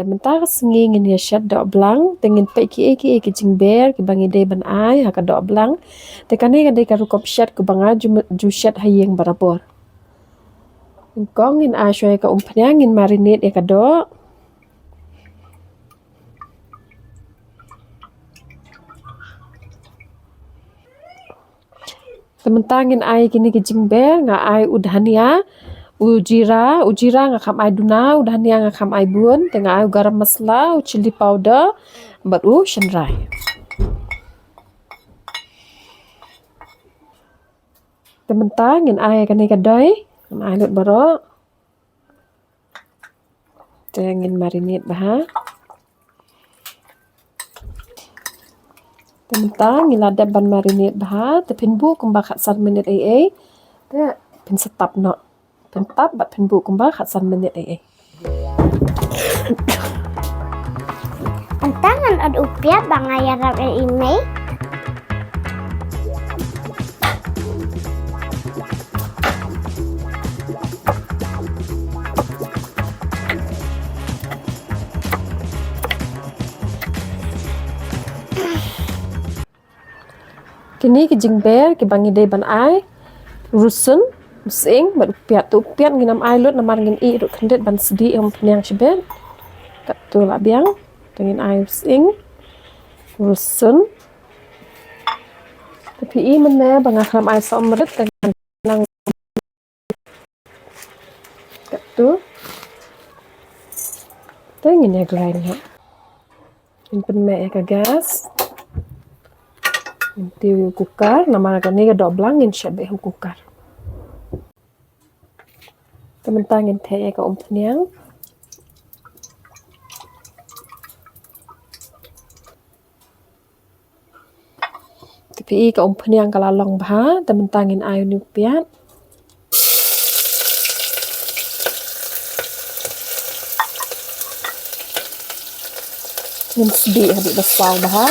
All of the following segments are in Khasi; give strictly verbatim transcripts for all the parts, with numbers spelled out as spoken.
Mynta ka sngi ngin ïa shet dohblang, te ngin peit kiei kiei ki jingber kiba ngi dei ban ai ha ka dohblang. Te kane ka dei ka rukom shet kaba nga ju, ju shet ha ïing barabor. Nyngkong ngin ai shuwa ïa ka umphniang, ngin marinate ïa ka doh. Te mynta ngin ai kine ki jingber, nga ai u dhania, u jira, u jira nga kham ai duna, u dhania nga kham ai bun, te nga ai u garam masala, u chilli powder, bad u shynrai. Te mynta ngin ai kane ka doi, ngin ai lut baroh. Te ngin marinate bha. Te mynta ngi la dep ban marinate bha. Te phin buh kumba khatsan minit ei ei. Te phin sa tap noh. Phin tap bad phin buh kumba khatsan minit ei ei. Mynta ngan ot u piat ba nga ïarap ïa i mei. Kine ki jingber kiba ngi dei ban ai, rusun, u sying bad u piat. Te u piat ngin ym ai lut namar ngin ïeh ruh khyndiat ban sdieh ïa u umphniang shibit. Katto la biang. Te ngin ai u sying, rusun. Te phi i mynne ba nga khlem ai sohmrit te ngan nang katto. Te ngin ïa grind noh. Ngin pynmeh ïa ka gas. Ngin tiew ïa u cooker namar kane ka dohblang ngin shet beit ha u cooker. Te mynta ngin theh ïa ka umphniang. Te phi i ka umphniang ka la long bha, te mynta ngin ai une u piat. Ngin sdieh hadien ba saw bha.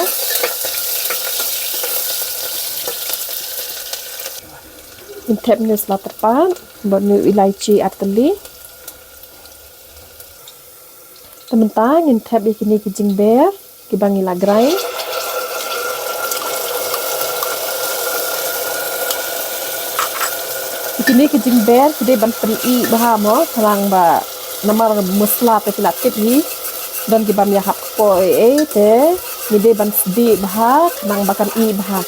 Ngin thep une u sla tyrpad bad une u elaichi ar tylli. Te mynta ngin thep ïa kine ki jingber kiba ngi la grind. Kine ki jingber ki dei ban pynïeh bha mo, khnang ba namar masala te ki la tip hi. Don kiba ym ïahap kpoh ei ei te ngi dei ban sdieh bha khnang ba kan ïeh bha.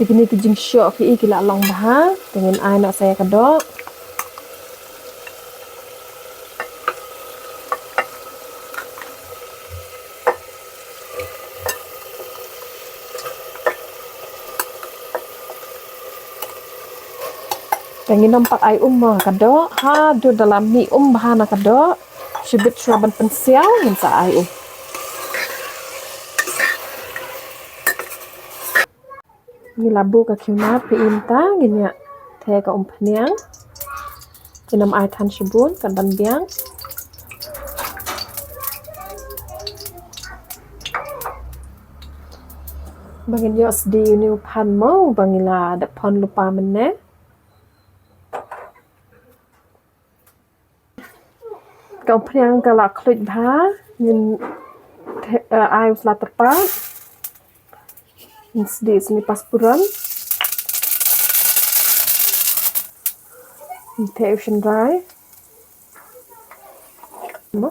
Te kine ki jingshoh phi i ki la long bha, te ngin ai noh sa ïa ka doh. Te ngin ym pat ai um ha ka doh, haduh da la mih um bha na ka doh. Shibit shuwa ban pynsiaw ngin sa ai um. Ngi la buh ka khiew nar phi i mynta ngin ïa theh ka umphniang. Ngin ym ai than shibun kan ban biang. Ba ngin ïoh sdieh une u phan mo ba ngi la dep phon lypa mynne. Ka umphniang ka la khluit bha, ngin the-, eh, ai u sla tyrpad. Ngin sdieh sini paspuran. Ngin theh u shynrai. Mo.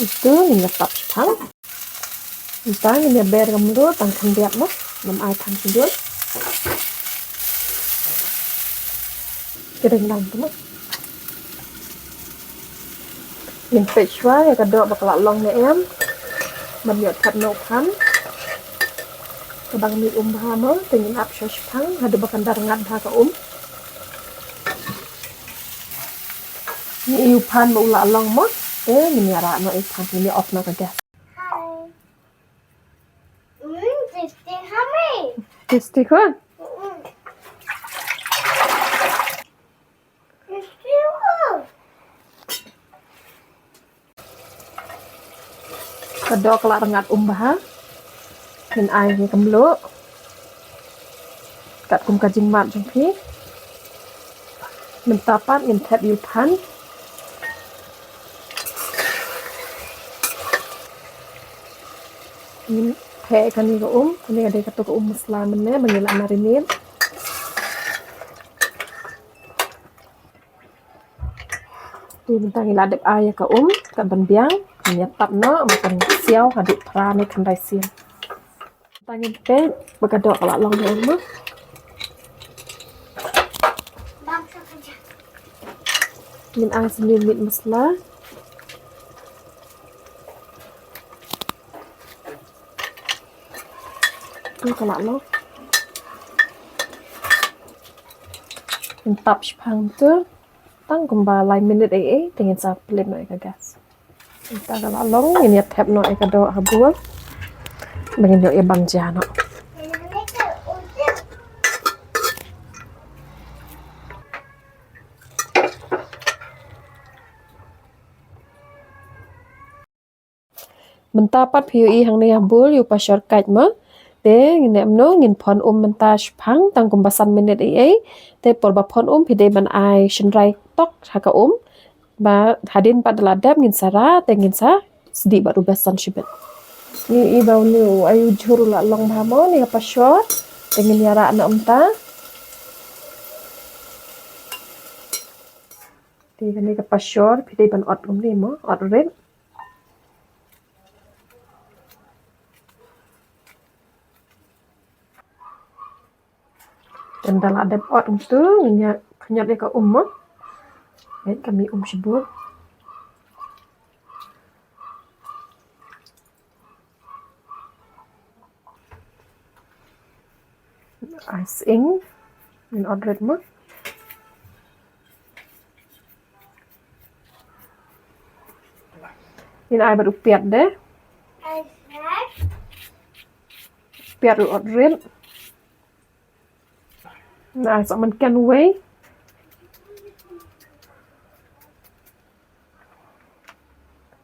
Ito, ngin ïa tap shaphang. Mynta ngin ïa ber ka mluh tang khyndiat mo, ngam ai than shibun. Ki ring lang tu mo. Ngin peit shuwa ïa ka doh ba ka la long ne em. Ban ïoh thep noh u phan. Ka dang mih um bha mo, te ngin ap shuwa shaphang haduh ba kan da rngat bha ka um. Ngi ïohi u phan ba u la long mo, te ngin ïa rah noh ïa u phan, ngin ïa off noh ka gas. Tasty khun. Ka doh ka la rngat um bha. Ngin ai ïa ka mluh katkum ka jingmad jong phi. Mynta pat ngin thep ïa u phan. Ngin thep kane ka um, kane ka dei kato ka um masala mynne ba ngi la marinate. Te mynta ngi la dep ai ïa ka um, ka ban biang, ngin ïa tap noh, ba kan siaw haduh phra ne khyndai sien. Mynta ngin peit ba ka doh ka la long ne em. Ngin ai sa miet masala. Tu ka la long. Ngin tap shaphang tu. Tang kumba lai minit ei ei, te ngin sa pynlip noh ïa ka gas. Mynta ka la long, ngin ïa thep noh ïa ka doh ha bul. Ba ngin ïoh ïa ban jia noh. Mynta pat phi ïohi hangne ha bul ïa u pashor kait mo. Te ngin ïa mano ngin phon um mynta shaphang tang kumba san minit ei ei. Te por ba phon um phi dei ban ai shynrai tok ha ka um. Ba hadien pat da la dep ngin sa rah te ngin sa sdieh bad u besan shibit. Ngi ïohi ba une u aiu jhur u la long bha mo ne ka pashor. Te ngin ïa rah noh mynta. Te kane ka pashor phi dei ban ot kumne mo, ot rit. Te ynda la dep ot kumtu ngin ïa khñiot ïa ka um mo. Ngin ka mih um shibun. Ai sying. Ngin ot rit mo. Ngin ai bad u piat de. Piat ruh ot rit. Ngin ai sa man kan wei.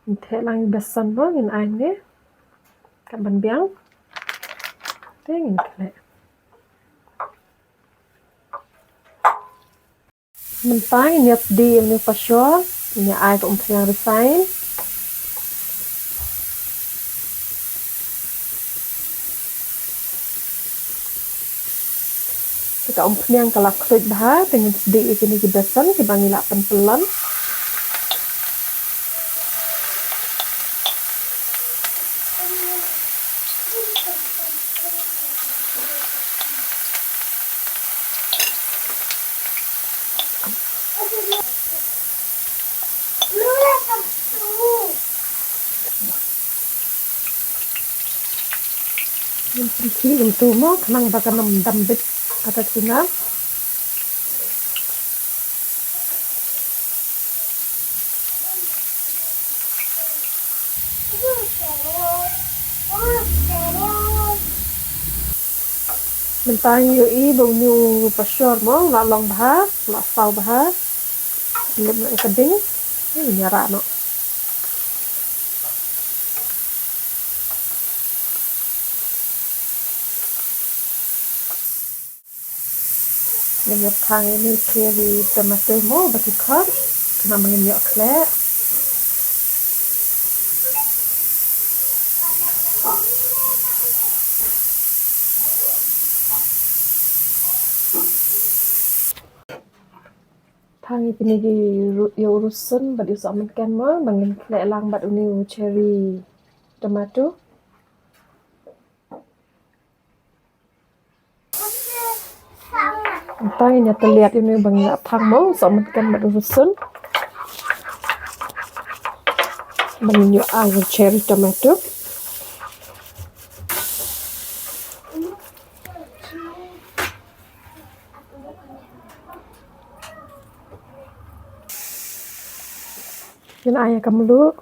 Ngin theh lang besan mo ngin ai ne. Kat ban biang. Te ngin khleh. Mynta ngin ïa sdieh ïa une u pashor, ngin ïa ai ka umphniang refine. Te ka umphniang ka la khluit bha, te ngin sdieh ïa kine ki besan kiba ngi la pynpyllun. Ngin pynkhih kumtu mo, khnang ba kan ym dam bit kata ka tuna. Mynta ngi ïohi ba une u pashor mo, la long bha, la saw bha. Lem noh ïa ka ding. Ngin ïa rah noh. Ngin ïa phang ïa une u cherry tomato mo ba ki khot. Khnang ba ngin ïoh khleh. Phang ïa kine ki ru-, ïa u rusun bad ïa u sohmynken mo ba ngin khleh lang bad une u cherry tomato. Mynta ngin ïa tylliat ïa une ba ngi la phang mo, sohmynken bad u rusun. Ba ngin ïoh ai u cherry tomato. Ngin ai ïa ka mluh.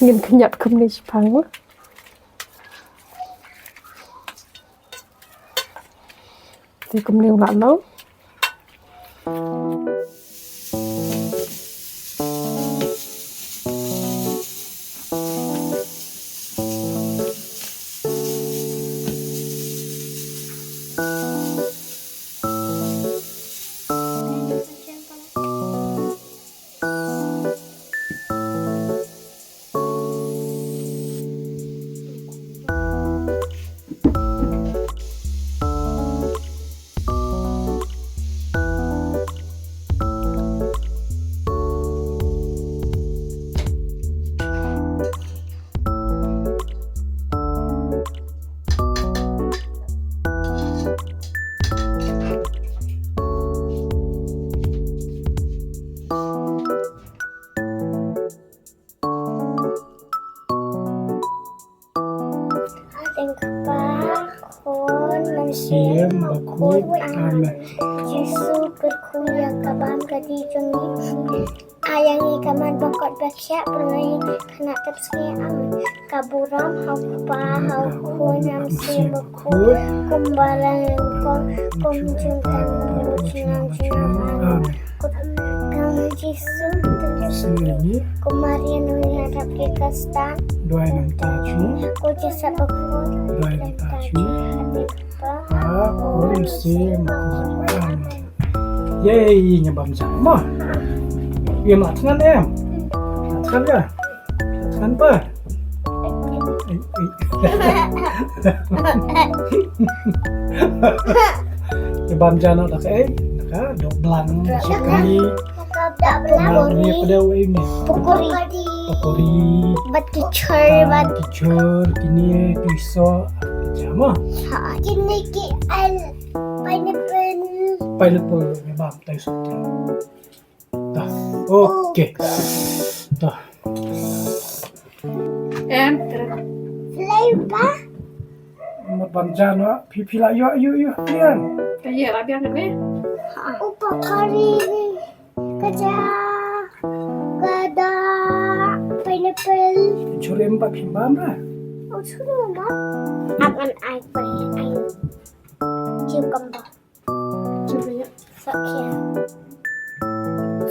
Ngin khñiot kumne shipang. Te kumne u la long. Ha ka kyrteng u Kpa, Khun, Mynsiem Bakhuid. Amen. Jisu kyrkhu ïa ka bam ka dih jong ngi. Ai ïa ngi ka man bakot bakhiah, pynlong ïa ngi khynnah tep sngi. Amen. Ka burom ha u Kpa, ha u Khun, ha u Mynsiem Bakhuid, kumba la long nyngkong, kumjuh, kumjuh, kumjuh. Amen. Kong Jisu, Jisu ngi. Ko Maria nongïarap ki Khristan, duwai namar jong ngi. Ko Joseph Bakhuid, duwai namar jong ngi. Ha u Mynsiem Bakhuid. Amen. Yay, ngi bam jan mo. Ïa ma thngan em. Thngan ka. Thngan pa. Te bam ja noh da kaei? Da ka doh blang, shikni. Ka doh blang. Ni pdew ei ni. Pakori. Pakori. Bad ki chur, bad ki chur, kine ki soh. Ja mo. Ha, kine ki al pineapple. Pineapple, ngi bam tai soh. Dah. Okay. Dah. Em, keren. Flavor. Mut bam ja noh, phi phi la ïoh, ïoh, ïoh, biang. Ka ïa la biang kan me? U pakori. Ka ja. Ka doh pineapple. Churi em ba phi bam ra. Oh, churi em ba. Ak an ai pa ai. Cucumber. Cuba ya. Sakhe.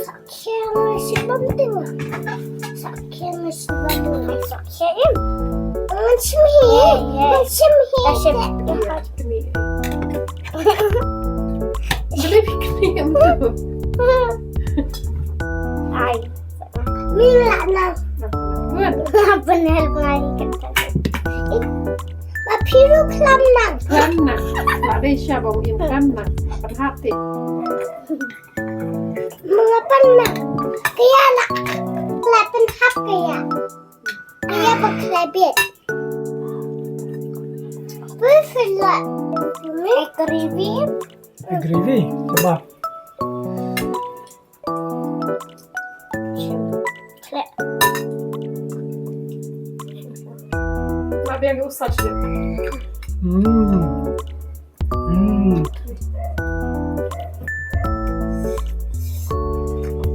Sakhe masih bam tengah. Sakhe masih bam tengah. Sakhe em. Masih hi. Masih hi. Kasih. Kasih. Kasih. Kasih. Ai. Mila na. Benar ngai kan. Ma phi ruh klam nang. Klam nang. La dei sha ba u im klam nang. Pynhap te. Mengapa nang? Kaya la. La pynhap kaya. Kaya ba khlabit. Phi la. Gravy. Gravy. Coba. Mak biang usah je. Hmm. Hmm.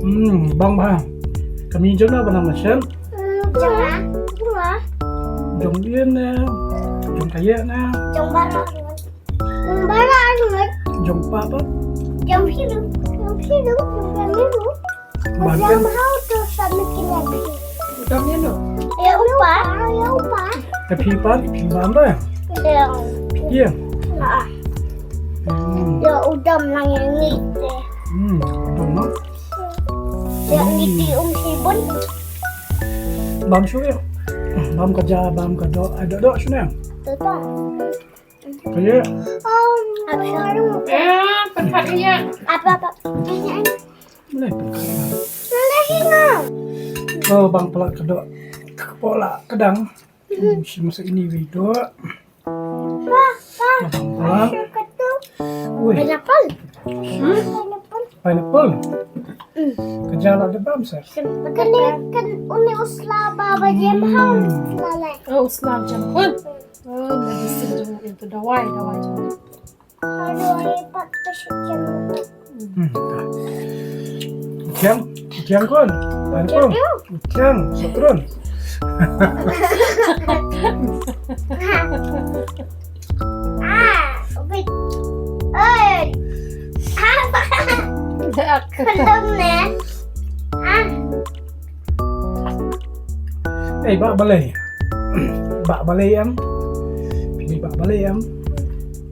Hmm, bang ba. Kami jona ba nang masem. Hmm, jong ah. Jong ah. Jong ien ne. Jong kaya ne. Jong barak. Jong barak ngut. Jong pa pa. Jong hiru. Jong hiru. Jong hiru. Jong hau tu sami kini. Jong ien tu. Ya upa. Ya upa. Tapi pa, pa ba. Ya. Ya. Ah. Hmm. Ya udam nang yang ni te. Hmm, udam nang. Ya ni ti um sibun. Bam shu ya. Bam ka ja, bam ka do, ada do shu ne. Tu tu. Kaya. Um, apa? Eh, pynkat kaya. Apa, apa? Ini, ini. Mana pynkat? Mana hinga? Oh, bang pelat kedok. Kepala kedang. Hmm, si masa ini video. Apa, apa? Bang pelat. Apa tu? Weh. Pineapple. Hmm? Pineapple. Pineapple. Hmm. Ka ja la da bam sa. Kan, kan uni u sla ba ba jem hau sla le. Oh, u sla jem hau. Oh, medicine jong u, itu dawai, dawai jong u. Dawai pat ka shu jem. Hmm. Kiang, kiang kon. Ban kon. Kiang, sotron. Ah, wait. Oi. Belum ne. Ah. Eh, bak balei. Bak balei em. Phi bak balei em.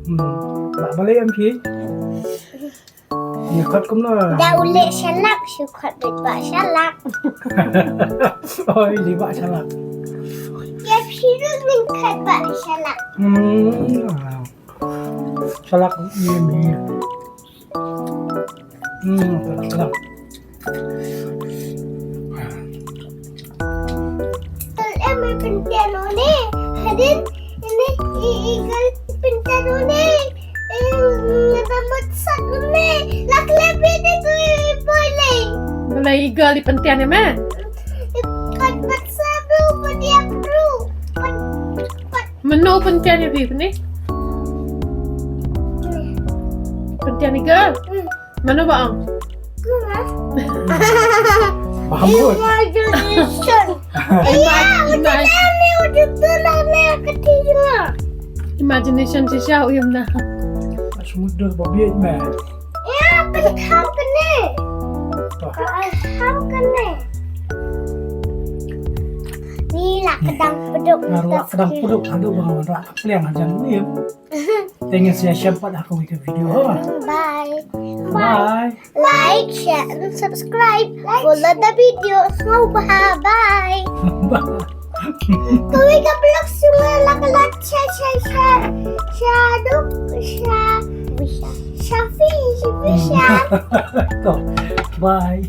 Hmm. Bak balei em phi. Ïa kat kumno. Da u leh shalak, shu kat bit bak shalak. Oi, li bak shalak. Ïa phi ruh ngin kat bak shalak. Hmm. Shalak ïa mi. Hmm, shalak, shalak. Tol em i pyntian une. Hadin ini i i gal pyntian une. Ngata mut sat une. Lak lepi de tu i boy lei. Balei i gal i pyntian em eh? Pat pat sabru pat ïa bru. Pat pat Mano pyntian ïa phi ni? Pyntian i gal. Mano ba ong? Baham kot. Imagination. Iya, betul ni, betul lah ni ketiga. Imagination shisha uyam na. Sumut dur babi me. Iya, betul kene. Betul kene. Ni lah kedang peduk. Lah kedang peduk, aduh bang rak pliang ajan ni. Thank you sha shem pat ha kawei ka video. Bye. Bye. Like, share and subscribe. Follow the video. Bye. Bye. Kawei ka vlog shuwa la ka la cha cha cha cha du cha cha fi cha fi cha. To. Bye.